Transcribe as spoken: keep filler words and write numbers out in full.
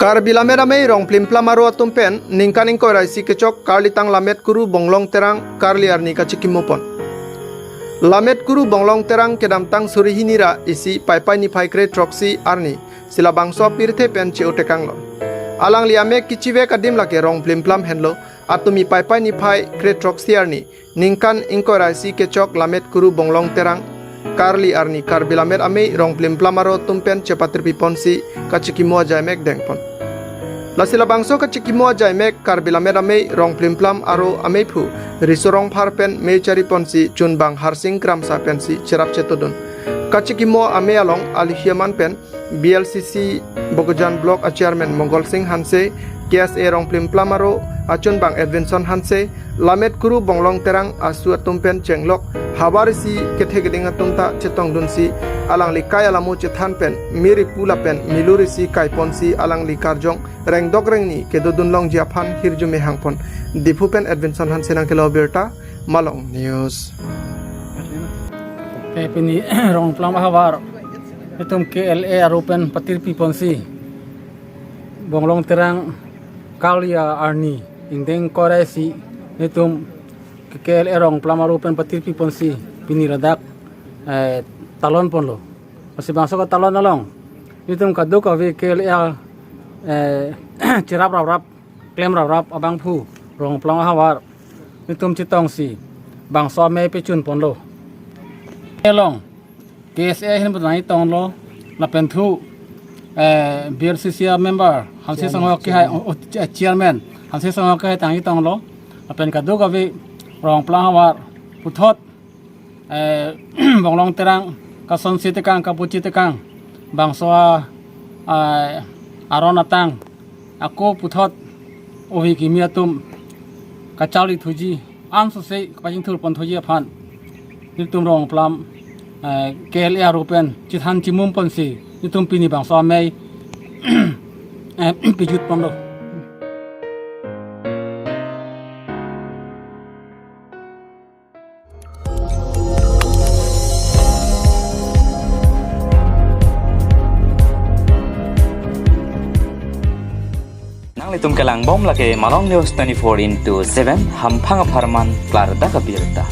Karbi Lammet Amei Rongplimplam Aro atum pen ningkan ingkoi ra isi kechok Karlitang Lammet Kuru Bonglong Terang Karli arni kachikimo pon. Lammet Kuru Bonglong Terang kedamtang suri hini ra isi Paipai niphai kre throksi arni si labangso apirthe pen che-otekang lo. Alangli amek kechivek adim lake Rongplimplam henlo, atumi Paipai niphai kre throksi arni ningkan ingkoi ra isi kechok Lammet Kuru Bonglong Terang Karli arni Karbi Lammet Amei Rongplimplam Aro atum pen chepatirpi ponsi kachikimo ajaimek deng pon. Lasi labangso kachikimo ajaimek Karbi Lammet Amei Rongplimplam Aro ameiphu Riso Rongphar pen mei chari ponsi chunbang Harsing Kramsa pensi cherap chetodun. Kachikimo amei along alihiaman pen B L C C Bokajan Block a Chairman Mongol Sing Hanse, K S A Rongplimplam Aro achunbang Edwinson Hanse, Lammet Kuru Bonglong Terang asu atum pen chenglok havar isi kethe keding atum ta chetongdunsi alangli kai alamo chethan pen miri pu lapen milur isi kai ponsi alangli karjong rengdok rengni kedodun longji aphan hirjume hangpon. Diphu pen Edwinson Hanse nangkelo birta, Malong News. Te pini Rongplimplam ahavar netum K L A aro pen patirpi ponsi Bonglong Terang Karli arni ingdeng ingkoi ra isi netum K L A Rongplimplam Aro pen patirpi ponsi pini ladak, eh, talon ponlo. Lasi bangso katalon along netum kadokave K L A, eh, cherap raprap, klem raprap abangphu Rongplimplam ahavar netum chetongsi bangso amei pechun ponlo. Along K S A ahin pu tangji tonglo, lapen thu, eh, B L C C a member Hanse Sangho kehai, o, o, Chairman Hanse Sangho kehai tangji tonglo, lapen kadokave Rongplimplam ahavar puthot, eh, Bonglong Terang kasonsi tekang, kapuji tekang, bangso a, a, aron atang ako puthot ovi kimi atum kacharli thuji, ansose kapachingthur pon thuji aphan netum Rongplimplam, eh, K L A aro pen chethan chimum ponsi netum pini bangso amei, eh, pejut ponlo. Nanglitum kelangbom lake Malong News twenty-four into seven, hamphang apharman klardak abirta.